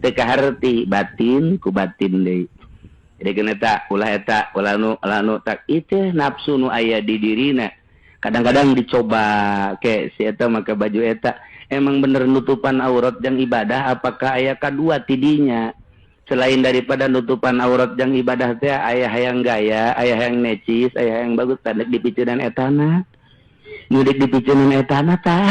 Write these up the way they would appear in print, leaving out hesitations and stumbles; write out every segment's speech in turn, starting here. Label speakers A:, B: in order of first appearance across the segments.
A: Teu kaharti batin ku batin deui. Jadi kena tak ulah eta ulah nu ulah nu tak itu nafsu nu aya di dirina. Kadang-kadang dicoba ke si eta make baju eta emang bener nutupan aurat yang ibadah, apakah aya kadua tidinya selain daripada nutupan aurat yang ibadah teh? Aya hayang gaya, aya hayang necis, aya hayang bagus, tandek dipiceunan etana, mudik dipiceunan etana tah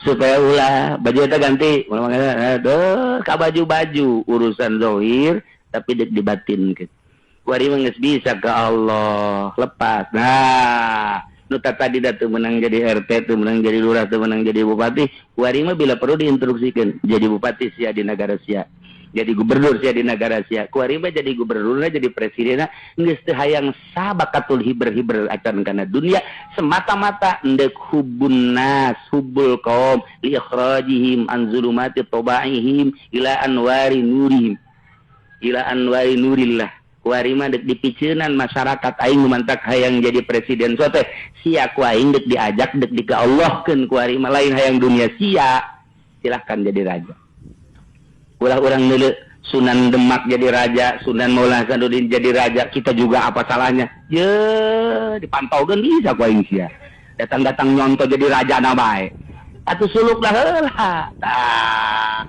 A: supaya ulah baju eta ganti. Ulah, aduh, ka baju-baju urusan zohir tapi dek dibatin gitu. Kuari mah geus bisa ke Allah lepas. Nah, nu tadi dah teu menang jadi RT, teu menang jadi lurah, teu menang jadi bupati, kuari mah bila perlu diinstruksikan jadi bupati sia di negara sia, jadi gubernur sia di negara sia. Kuari mah jadi gubernurna, jadi presidenna, geus teu hayang sabakatul hiber-hiber acan kana dunia, semata-mata endek hubbun nas, hubbul qaum, li ikhrajihim an zulumati tabaihim ila anwari nurihim, ila anwari nurillah. Kuari mah dek dipiceunan masyarakat. Aing mantak hayang jadi presiden sote sia ku aing dek diajak, dek di Allahkeun. Kuari mah lain hayang dunia sia, silahkan jadi raja. Ulah urang neuleu Sunan Demak jadi raja, Sunan Maulana Hasanuddin jadi raja, kita juga apa salahnya? Ye, dipantaukeun bisa ku aing sia. Datang-datang nyonto jadi raja na bae. Atuh suluk lah heula. Tah,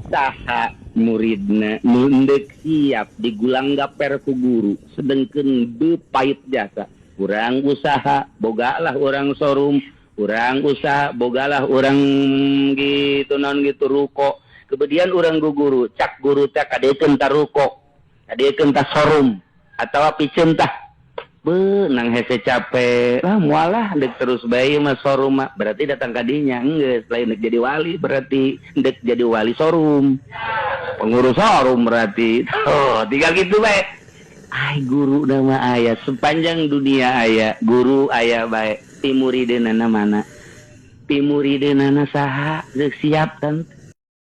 A: saha muridna nu endek siap digulang gaper ku guru, sedengkeun bepait jasa. Urang usaha bogalah urang showroom, urang usaha bogalah urang gitu non gitu ruko. Kemudian urang ku guru, cak guru teh kadekeun ta ruko, kadekeun ta showroom atawa piceun tah. Beunang hese capek lah, mualah dek terus bae mah showroom mah. Berarti datang kadinya geus lain dek jadi wali, berarti dek jadi wali showroom, pengurus showroom berarti. Oh, tinggal gitu bae. Ai guru nama aya sepanjang dunia, aya guru aya bae. Pimurideunana mana? Pimurideunana saha? Geus siap kan?